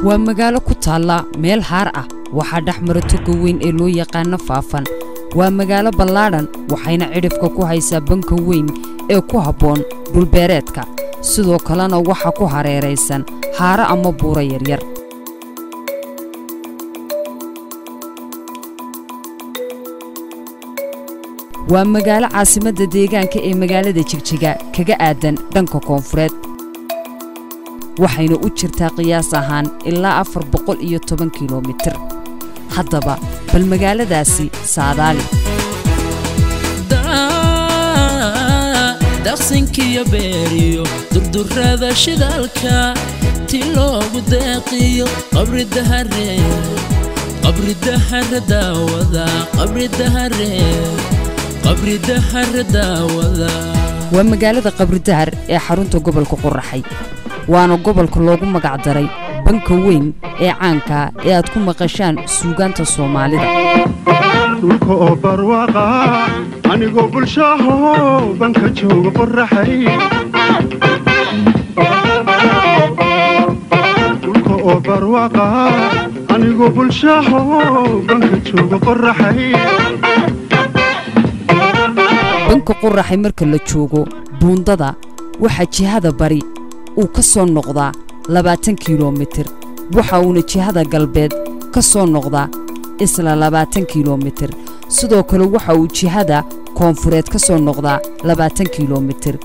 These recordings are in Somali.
Waa magaalo ku taalla meel haar ah. Waxaa dhex mara toga weyn ee loo yaqaano Faafan. Waa magaalo ballaadhan, waxayna cidhifka ku haysaa banka weyn ee ku habboon dhulbeereedka. Sidoo kalena waxaa ku hareeraysan haaro ama buuro yaryar. Waa magaalo caasimadda deegaanka ee magaalada Jigjiga kaga aadan dhanka koonfureed, waxayna u jirtaa qiyaas ahaan ilaa 410 kilomitir. Haddaba bal magaaladaasi saadaali. Daqsinkiyo beeriyo durdurada shidaalka ti loogu deeqiyo Qabri Dahare, Qabri Dahare daawada, Qabri Dahare, Qabri Dahare daawada. Waa magaalada Qabridahar ee xarunta gobolka Qoraxay, waana gobolka loogu magacdaray banka weyn ee caanka ee aad ku maqashaan suugaanta Soomaalida. Dhulka oo barwaaqa anigoo bulshaaho banka jooga Qoraxay, dhulka oo barwaaqa anigoo bulshaaho banka jooga Qoraxay. Banka Qoraxay marka la joogo buundada, waxaa jihada bari uu ka soo noqdaa 20 kilomitir, waxa uuna jihada galbeed ka soo noqdaa isla 20 kilomitir. Sidoo kale waxa uu jihada koonfureed ka soo noqdaa 20 kilomitir,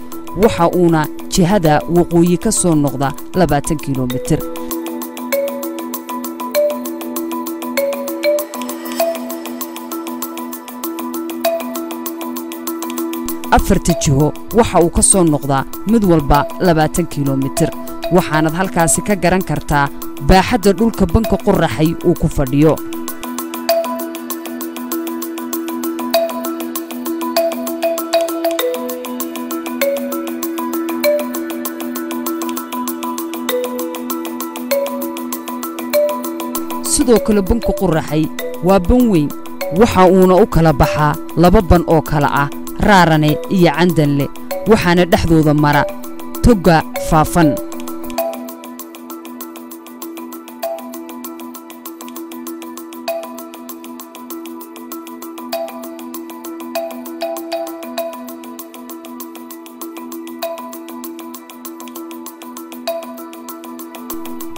waxa uuna jihada waqooyi ka soo noqdaa 20 kilomitir. Afarta jiho waxa uu ka soo noqdaa mid walba 20 kilomitir, waxaanad halkaasi ka garan kartaa baaxadda dhulka banka Qoraxay uu ku fadhiyo. Sidoo kale banka Qoraxay waa ban weyn, waxa uuna u kala baxaa laba ban oo kala ah Raarane iyo Candanle, waxaana dhexdooda mara togga Faafan.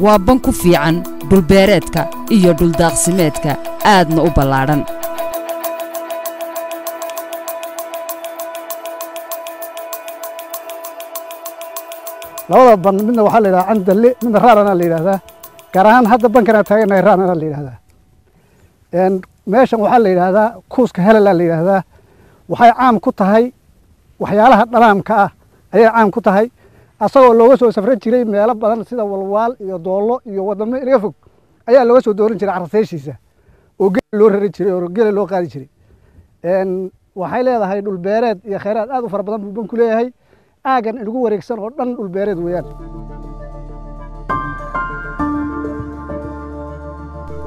Waa ban ku fiican dhulbeereedka iyo dhuldaaqsimeedka, aadna u ballaadhan. Labada ban midna waxaa la yidhahdaa Candalle, midna Raarana la yidhahdaa. Gaar ahaan hadda bankan aan taaganahay Raarana la yidhahdaa. Meeshan waxaa la yidhaahdaa Kuuska Helala la yidhaahdaa. Waxay caam ku tahay waxyaalaha dhalaamka ah ayay caam ku tahay, asagoo looga soo safran jiray meelo badan sida Walwaal iyo Doollo iyo wadamo inaga fog ayaa looga soo dooran jiray carraseeshiisa, oo geel loo rari jiray oo geela loo qaadi jiray. Waxay leedahay dhul beereed iyo khayraad aad u fara badan buu banku leeyahay. Aaggan inagu wareegsan oo dhan dhul beereed weeyaan.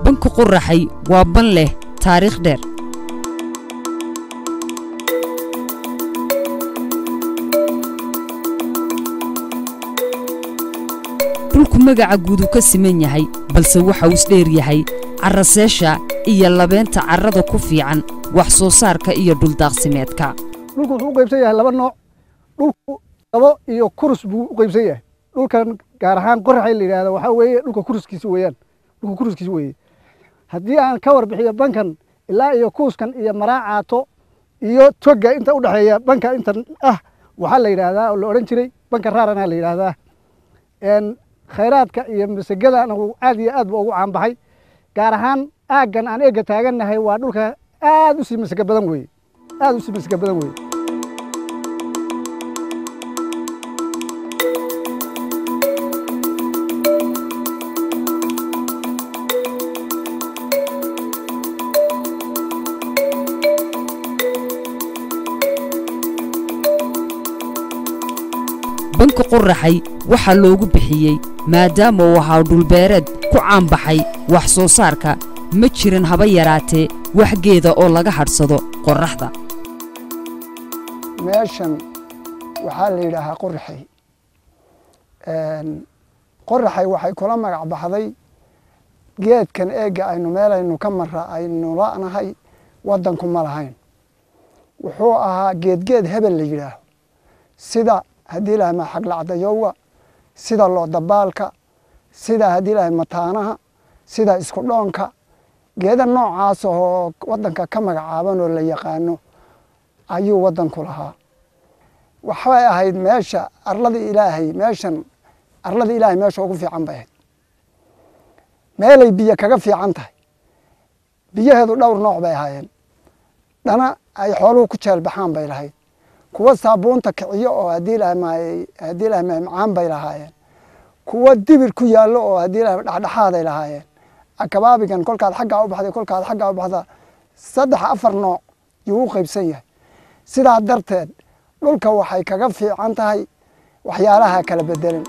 Banka Qoraxay waa ban leh taariikh dheer. Dhulku magaca guud uu ka siman yahay, balse waxa uu isdheer yahay carraseesha iyo labeenta carrada ku fiican wax soo saarka iyo dhuldaaqsimeedka. Dhulku wuxuu u qaybsan yahay laba nooc, dhulku dabo iyo kurus buu u qaybsan yahay. Dhulkan gaar ahaan Qoraxay la yidhahda waxaa weeye dhulka kuruskiisa weeyaan, dhulka kuruskiisa weeye. Haddii aan ka warbixiyo bankan ilaa iyo kuuskan iyo Maraacaato iyo toga inta u dhexeeya banka intan ah, waxaa la yidhaahdaa oo la odhan jiray banka Raarana la yidhaahdaa. Khayraadka iyo masagadana uu aad iyo aad bu ugu caanbaxay. Gaar ahaan aaggan aan eega taagannahay waa dhulka aad u sii masaga badan weeye, aad u sii masaga badan weeye. Banka Qoraxay waxaa loogu bixiyey maadaama uu ahaa dhulbeereed ku caanbaxay wax soo saarka, ma jirin haba yaraatee wax geeda oo laga hadhsado qorraxda. Meeshan waxaa la yidhaahaa Qoraxay. Qoraxay waxay kula magac baxday Geedkan eega aynu meelaynu ka mara aynu la'nahay waddanku ma lahayn. Wuxuu ahaa geedgeed hebel la yidhaaho, sida haddii lahay ma xaglacdayowga, sida loodabaalka, sida haddii lahay mataanaha, sida isku dhoonka, geeda noocaas oo waddanka ka magacaaban oo la yaqaano ayuu waddanku lahaa. Waxay ahayd meesha arlada Ilaahay, meeshan arlada Ilaahay meesha ugu fiican bay ahayd, meelay biyo kaga fiican tahay. Biyaheedu dhowr nooc bay ahaayeen. Dhana ay xooluhu ku jeelbaxaan bay lahayd, kuwa saabuunta kiciyo oo haddii lahay macaan bay lahaayeen, kuwa dibir ku yaallo oo haddii lahay dhexdhexaaday lahaayeen. Akabaabigan kolkaad xaggaa u baxday, kolkaad xaggaa u baxda, 3-4 nooc yuu u qaybsan yahay. Sidaa darteed dhulka waxay kaga fiican tahay waxyaalaha kala bedelan.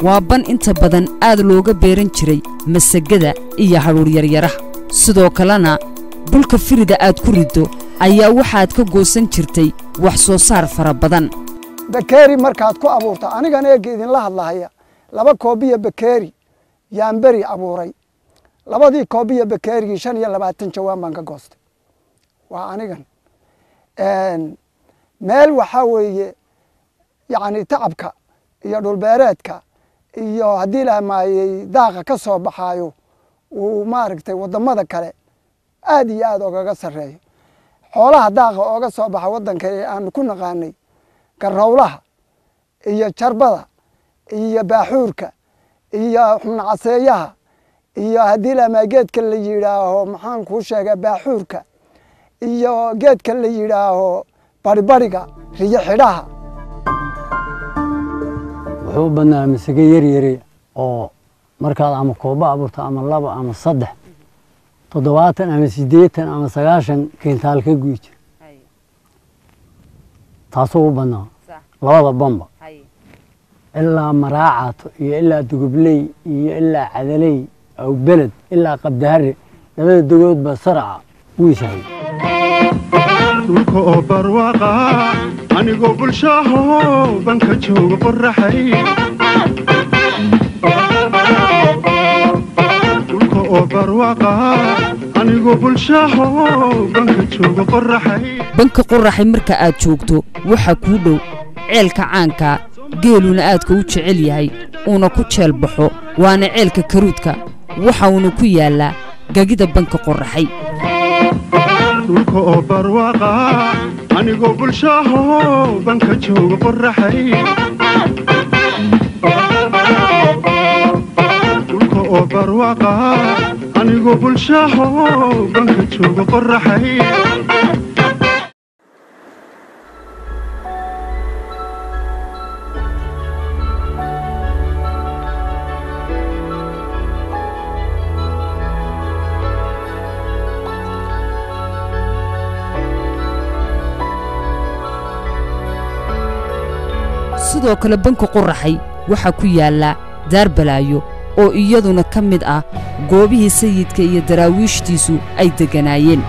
Waa ban inta badan aad looga beeran jiray masagada iyo hadhuur yaryaraha. Sidoo kalena dhulka firida aad ku riddo ayaa waxaad ka goosan jirtay wax soo saar fara badan. Bakeeri markaad ku abuurto, anigan eega idinla hadlahaya 2 koobiya bakeeri yaan beri abuuray. 2dii koobiya bakeerigii 25 jawaan baan ka goostay. Waa anigan meel waxaa weeye yacni tacabka iyo dhulbeereedka iyo haddii la maayey daaqa ka soo baxaayo uu maaragtay waddamada kale aad iyo aad ogaga sarreeyo. Xoolaha daaqa ooga soo baxa waddanka ee aanu ku naqaanay garowlaha iyo jarbada iyo baaxuurka iyo xubnacaseeyaha iyo haddii la maay geedka la yidhaaho maxaan kuu sheegaa baaxuurka iyo geedka la yidhaaho baribariga riyo xidhaha. Wuxuu u badnaa masage yar yari oo markaad ama kooba abuurto ama 2 ama 3, 70 ama 80 ama 90 kintaal ka guyi jira. Taasuu u badnaa labada bamba ilaa Maraacato iyo ilaa Dugubley iyo ilaa Cadaley aw Beled ilaa Qabdahare, labada dogoodba saraca wuu isahay. Dhulka oo barwaaqa anigoo bulshaho banka jooga qoraxay. Dhulka oo barwaaqa anigoo bulshaho banka jooga qoraxay. Banka Qoraxay marka aad joogto waxaa kuu dhow ceelka caanka geeluna aadka u jecel yahay uuna ku jeel baxo, waana ceelka Karuudka, waxauna ku yaallaa gagida Banka Qoraxay. Dhulka oo barwaaqa anigoo bulshaho banka jooga qoraxay. Dhulka oo barwaaqa anigoo bulshaho banka jooga qoraxay. Sidoo kale Banka Qoraxay waxaa ku yaalla Daar Balaayo oo iyaduna ka mid ah goobihii sayidka iyo daraawiishtiisu ay degganaayeen.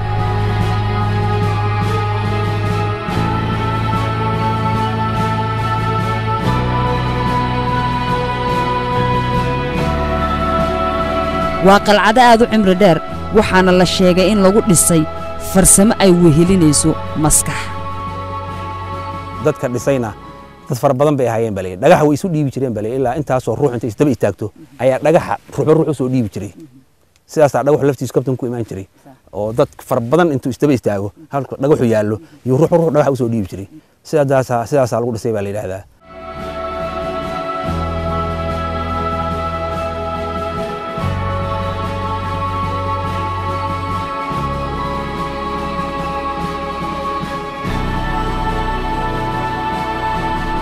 Waa qalcado aad u cimri dheer, waxaana la sheegay in lagu dhisay farsamo ay wehelinayso maskax. Dadka dhisayna dad fara badan bay ahaayeen baa layidhi. Dhagaxa way isu dhiibi jireen baa layidhi, ilaa intaasoo ruux intay isdaba istaagto ayaa dhagaxa ruuxba ruux usoo dhiibi jiray. Sidaasaa dhagaxu laftiisu kabtan ku imaan jiray, oo dad fara badan intuu isdaba istaago halka dhagaxu yaallo iyo ruuxba ruux dhagaxa usoo dhiibi jiray. Sidaasaa lagu dhisay baa la yidhaahdaa.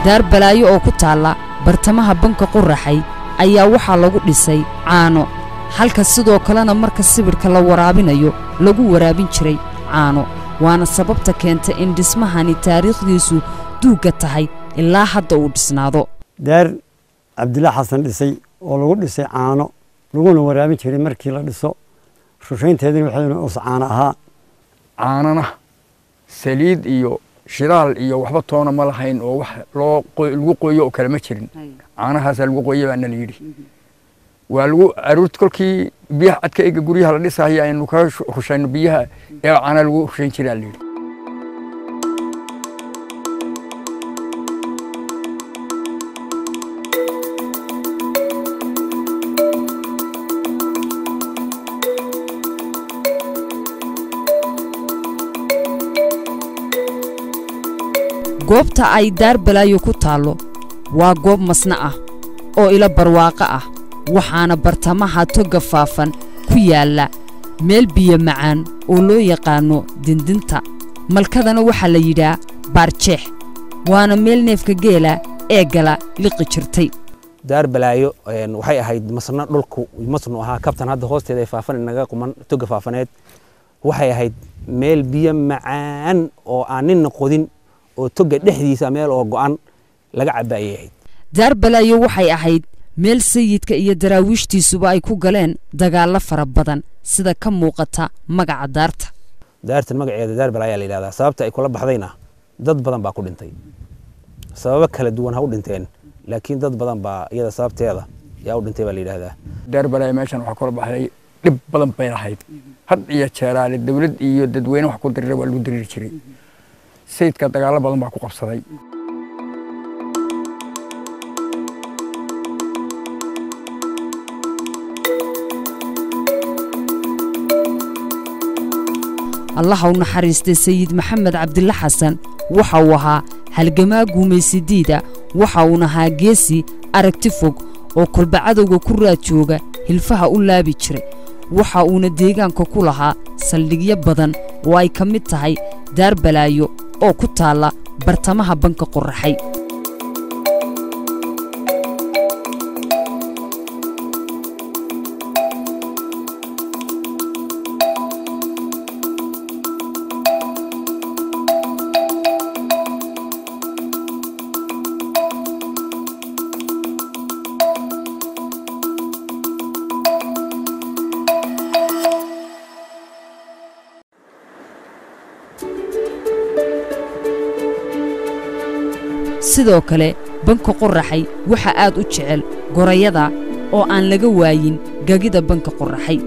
Daar Balaayo oo ku taalla bartamaha Banka Qoraxay ayaa waxaa lagu dhisay caano, halka sidoo kalena marka sibidhka la waraabinayo lagu waraabin jiray caano, waana sababta keenta in dhismahani taariikhdiisu duugga tahay ilaa hadda uu dhisnaado. Daar Cabdilla Xasan dhisay oo lagu dhisay caano Laguna waraabin jiray markii la dhiso rushaynteedina waxayna us caana ahaa. Caanana saliid iyo shidaal iyo waxba toona ma lahayn oo wax loo lagu qoyo oo kale ma jirin. Caanahaasaa lagu qoyay baa nala yidhi. Waa lagu aruurta kolkii biyaha cadka ega guryaha la dhisahaya aynu kaga rushayno biyaha ee caana lagu rushayn jiraa la yidhi. Goobta ay Daar Balaayo ku taallo waa goob masna ah oo ilo barwaaqo ah, waxaana bartamaha togga faafan ku yaalla meel biyo macaan oo loo yaqaanno Dindinta. Malkadana waxaa la yidhaa Baarjeex, waana meel neefka geela ee gala liqi jirtay. Daar Balaayo waxay ahayd masna, dhulku masnu ahaa kabtan hadda hoosteeda ay faafan naga quman toga faafaneed. Waxay ahayd meel biyo macaan oo aan ninna qodin oo toga dhexdiisa meel oo go'an laga cabaayay ahayd. Daar Balaayo waxay ahayd meel sayidka iyo daraawiishtiisuba ay ku galeen dagaallo fara badan, sida ka muuqata magaca daarta. Daartan magaceeda Daar Balaayaa la yidhahdaa. Sababta ay kula baxdayna dad badan baa ku dhintay, sababo kala duwan ha u dhinteen, laakiin dad badan baa iyada sababteeda yaa u dhintay baa la yidhahdaa. Daar Balaayo meeshan waxaa kula baxday dhib badan bay lahayd. Had iyo jeeraale dowlad iyo dadweyne wax ku dirira waa lagu diriri jiray. Sayidka dagaallo badan baa ku qabsaday. Allaha u naxariistay Sayid Maxamed Cabdilla Xasan waxa uu ahaa halgamaa guumaysidiida, waxa uuna ahaa geesi aragti fog oo kolba cadowga ku raad jooga hilfaha u laabi jiray. Waxa uuna deegaanka ku lahaa saldhigyo badan oo ay ka mid tahay Daar Balaayo oo ku taalla bartamaha banka Qorraxay. Sidoo kale banka Qorraxay waxaa aad u jecel gorayada oo aan laga waayin gagida banka Qorraxay.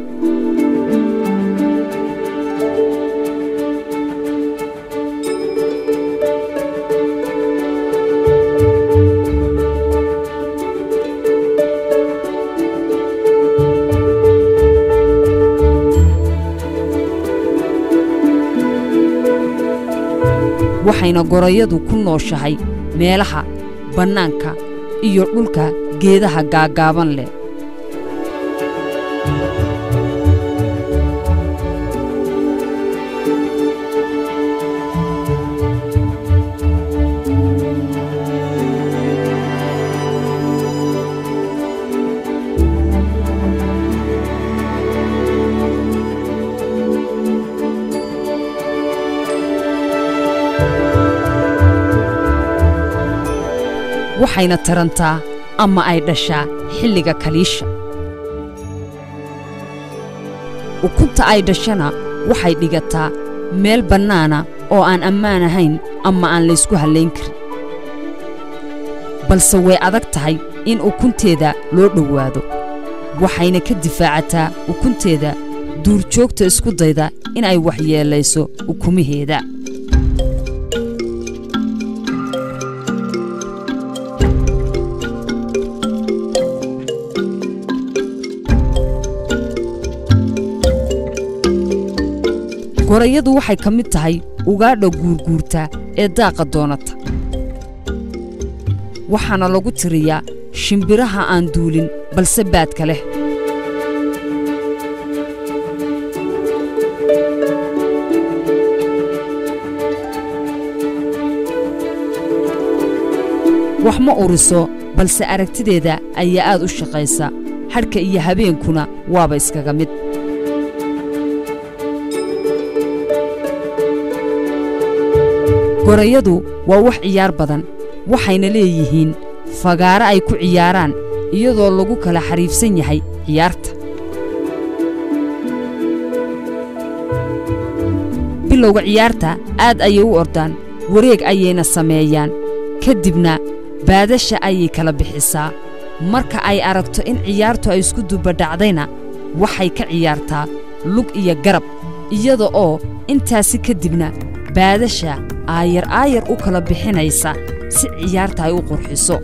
Waxayna gorayadu ku nooshahay meelaha bannaanka iyo dhulka geedaha gaagaaban leh. Waxayna tarantaa ama ay dhashaa xilliga kaliisha. Ukunta ay dhashana waxay dhigataa meel bannaana oo aan ammaan ahayn ama aan laysku hallayn karin, balse way adag tahay in ukunteeda loo dhowaado. Waxayna ka difaacataa ukunteeda duurjoogta isku dayda in ay waxyeellayso ukumaheeda. Gorayadu waxay ka mid tahay ugaadha guurguurta ee daaqa doonata, waxaana lagu tiriyaa shimbiraha aan duulin balse baadka leh. Wax ma uriso, balse aragtideeda ayaa aad u shaqaysa. Hadhka iyo habeenkuna waaba iskaga mid. Gorayadu waa wax ciyaar badan, waxayna leeyihiin fagaaro ay ku ciyaaraan iyadoo lagu kala xariifsan yahay Ciyaarta bilowga ciyaarta aad ayay u ordaan, wareeg ayayna sameeyaan, kadibna baadasha ayay kala bixisaa. Marka ay aragto in ciyaartu ay isku dubadhacdayna, waxay ka ciyaartaa lug iyo garab, iyada oo intaasi kadibna baadasha aayar aayar u kala bixinaysa si ciyaarta ay u qurxiso.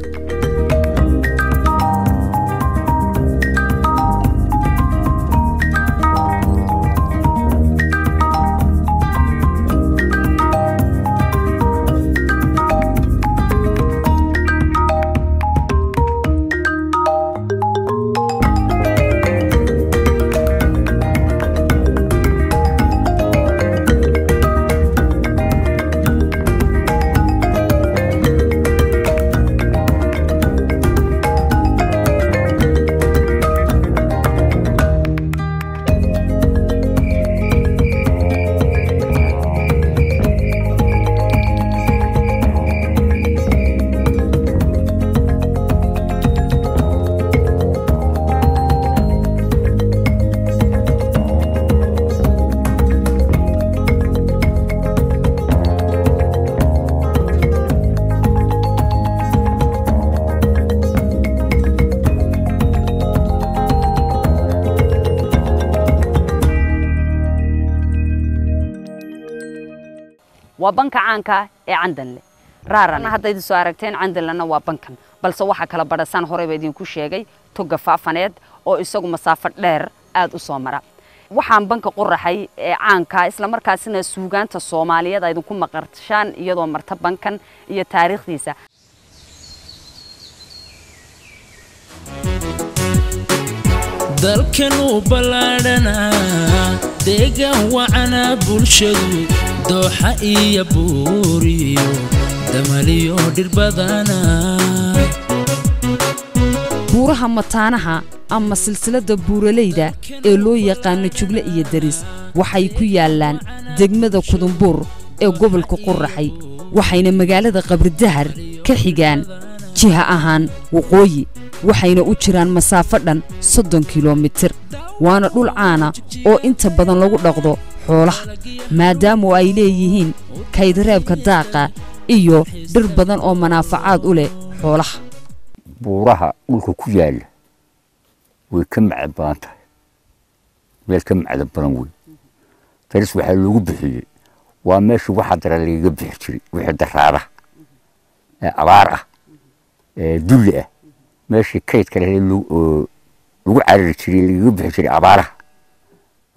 Waa banka caanka ee Candanle Raarana. Hadda idin soo aragteen Candanlena waa bankan, balse waxaa kala badhasaan horeyba idinku sheegay toga Faafaneed oo isagu masaafo dheer aad u soo mara. Waxaan banka Qoraxay ee caanka, isla markaasina suugaanta Soomaaliyeed ay idinku maqarshaan iyadoo marta bankan iyo taariikhdiisa. Dalkan u ballaadhanaa, deegaan wacanaa, bulshadu dooxa iyo buuriyo damaliyo dhir badanaa. Buuraha mataanaha ama silsiladda buuraleyda ee loo yaqaano Jugle iyo Deris waxay ku yaallaan degmada Kudumbuur ee gobolka Qoraxay, waxayna magaalada Qabridahar ka xigaan jiha ahaan waqooyi, waxayna u jiraan masaafo dhan 30 kilomitir. Waana dhul caana oo inta badan lagu dhaqdo xoolaha, maadaama ay leeyihiin kaydreebka daaqa iyo dhir badan oo manaafacaad u leh xoolaha. Buuraha dhulka ku yaalla way ka macad badan tahay, meel ka macdan badan wey. Daris waxaa loogu bixiyey waa meeshii waxa dara lagaga bixi jiray, wixii daraada ee abaar ah ee dulli ah, meeshii kaydka leh lagu carari jiray, lagaga bixi jiray abaaraha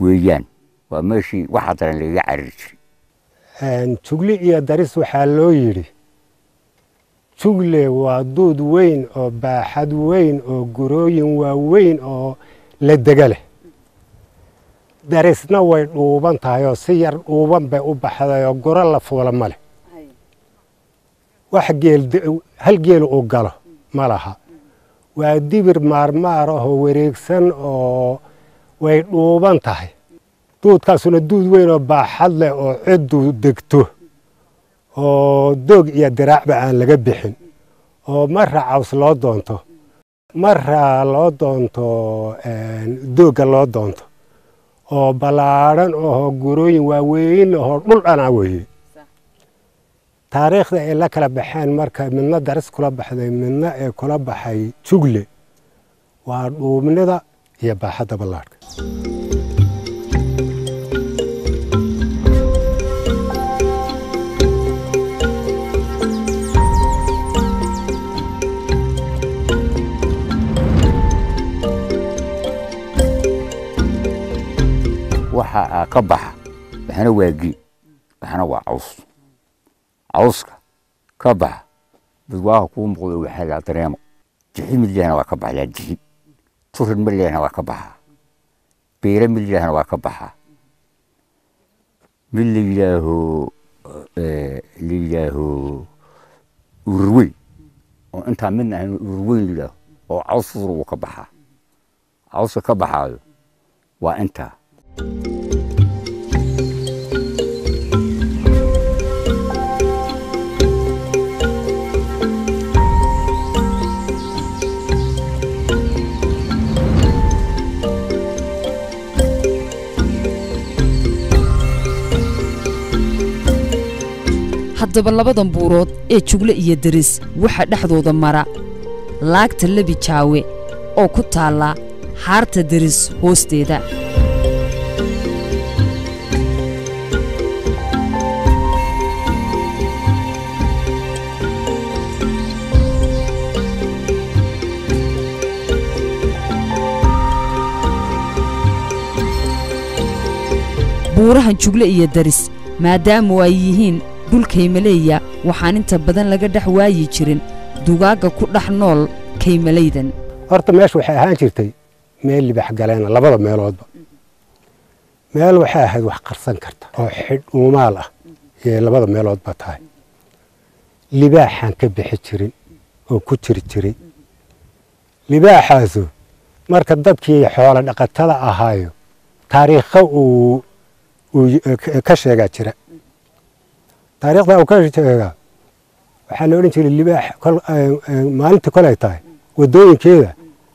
weeyaan. Waa meeshii waxa daran lagaga carari jiray. Jugle iyo Daris waxaa loo yidhi Jugle waa duud weyn oo baaxad weyn oo gurooyin waaweyn oo la dega leh. Darisna way dhuuban tahay oo si yar dhuuban bay u baxday oo guro la fuula ma leh, wax geel hal geel uu galo ma laha. Waa dibir maarmaar ahoo wareegsan oo way dhuuban tahay. Duudkaasuna duud weyn oo baaxad leh oo ciddu degto oo doog iyo diraacba aan laga bixin, oo marra caws loo doonto, marra loo doonto doogga loo doonto, oo ballaadhan oo gurooyin waaweyn oo dhul dhanaa weeye. Taariikhda ay la kala baxeen marka midna Daris kula baxday, midna ee kula baxay Jugle, waa dhuubnida iyo baaxadda ballaadhka. Waxa ka baxa waxna waa geed, waxna waa caws. Cawska ka baxa dadwaaha kuu muuqdo waxaa la dareemo jixi milyahna waa ka baxdaa, jixi turin milyahna waa ka baxaa, beere milyahna waa ka baxaa, mid la yidhaaho ururweyn oo intaa midna ahayn ururweyn la yidhaaho oo caws fur uu ka baxaa. Cawska ka baxaayo waa intaa. Haddaba labadan buurood ee Jugle iyo Deris waxaa dhexdooda mara laagta Lebi Jaawe oo ku taalla xaarta Deris hoosteeda. Buurahan Jugle iyo Deris maadaamu ay yihiin dhul kaymaleeya, waxaan inta badan laga dhex waayi jirin dugaagga ku dhex nool kaymalaydan. Horta meesha waxay ahaan jirtay meel libax galeena labada meeloodba. Meel waxay ahayd wax qarsan karta oo xidh uumaal ah yay labada meeloodba tahay. Libaaxaan ka bixi jirin oo ku jiri jiray. Libaaxaasu marka dadkii xoolo dhaqatada ahaayo taariikho uu ka sheegaa jira. Taariikhda uu ka sheegaa waxaa la odhan jiray libaax maalintii kolay tahay waddooyinkeeda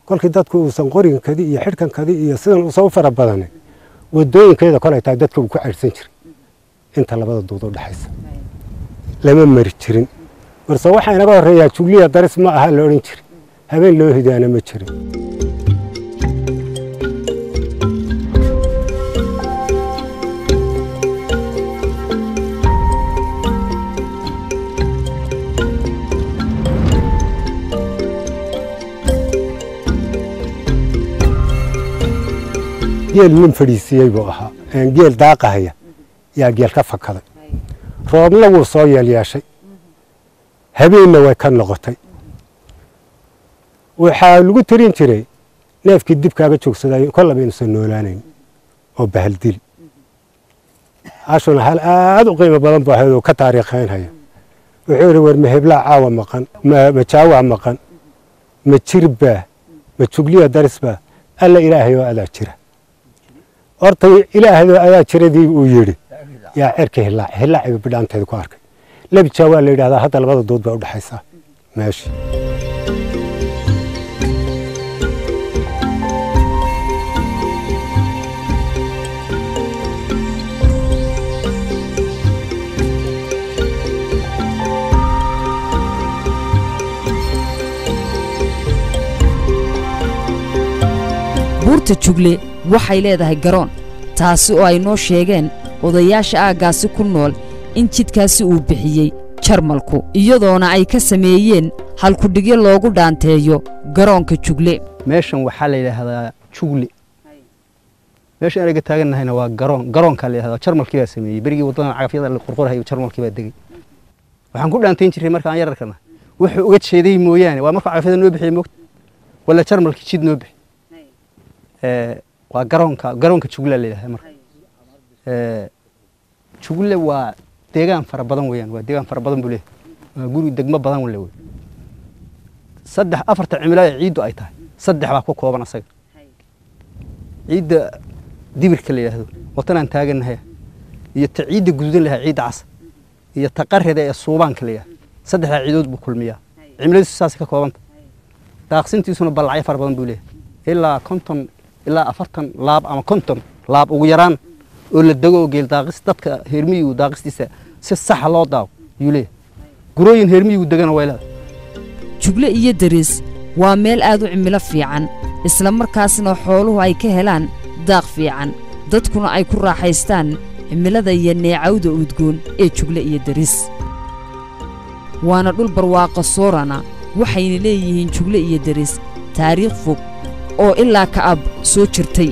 kolkii dadku uusan qorigankadi iyo xidhkankadi iyo sidan uusan u fara badanin waddooyinkeeda kolay tahay dadka uu ku caydhsan jiray inta labada duud u dhexaysa lama mari jirin. Balse waxaa inaga horreeyaa Jugliya Daris ma aha la odhan jiray, habeen loo hidaana ma jirin. Geel nin fadhiisiyey buu ahaa, geel daaqahaya yaa geel ka fakaday, roobna wuu soo yeelyeeshay, habeenna way ka noqotay. Waxaa lagu tirin jiray neefkii dib kaaga joogsaday kollaba inuusan noolaanayn oo bahaldili. Hashuna hal aad u qiimo badan buu ahayd oo ka taariikhaynhaya. Wuxuu yidhi war ma heblaa caawa maqan, ma jaawaa maqan, ma jirbaa, ma Jugliya Darisbaa, alla ilaahay oo adaa jira. Horta ilaahayoo adaa jiradii uu yidhi yaa cerka hilaac hilaaciba bidhaanteeda ku arkay. Lebijaa waa la yidhahdaa hadda labada dood baa u dhexaysa meesha. Buurta Jugle waxay leedahay garoon, taasi oo ay noo sheegeen odayaasha aaggaasi ku nool in jidkaasi uu bixiyey Jarmalku, iyadoona ay ka sameeyeen halkudhigyo loogu dhaanteeyo garoonka Jugle. Meeshan waxaa la yidhaahdaa Jugle. Meesha anaga taagannahayna waa garoon, garoonkaa la yidhahdaa. Jarmalkii baa sameeyey berigii waddadan cagafyada la qorqorhayo, Jarmalkii baa degey. Waxaan ku dhaantayn jiray marka aan yararkana wuxuu uga jeeday mooyaane waa markuu cagafyada noo bixiyey moogta wala Jarmalkii jid noo bixi. Waa garoonka, garoonka Jugle la yidhahdaa. Marka Jugle waa deegaan fara badan weeyaan, waa deegaan fara badan buu leeyahay, waa guri degmo badan le wey. Saddex afarta cimilada ciiddu ay tahay saddex baa ku kooban asaga. Ciidda dibirka la yidhaahdo watanaan taagannahay iyo ta ciidda guduudan lahaa ciidda cas iyo ta qarrida ee suubaanka la yidhahdo, saddexdaa ciidood buu kulmiyaa. Cimiladiisu saasay ka koobanta. Daaqsintiisuna ballacyo fara badan buu leeyahay, ilaa 50 ilaa 40 laab ama 50 laab ugu yaraan oo la dego oo geel daaqis dadka heermiyigu daaqistiisa si saxa loo daaqo yuu leeyahay. Gurooyin heermiyigu degana way leedahay. Jugle iyo Deris waa meel aad u cimilo fiican, isla markaasna xooluhu ay ka helaan daaq fiican, dadkuna ay ku raaxaystaan cimilada iyo neecawda udgoon ee Jugle iyo Deris. Waana dhul barwaaqo soorana, waxayna leeyihiin Jugle iyo Deris taariikh fog oo ilaa Ka'ab soo jirtay.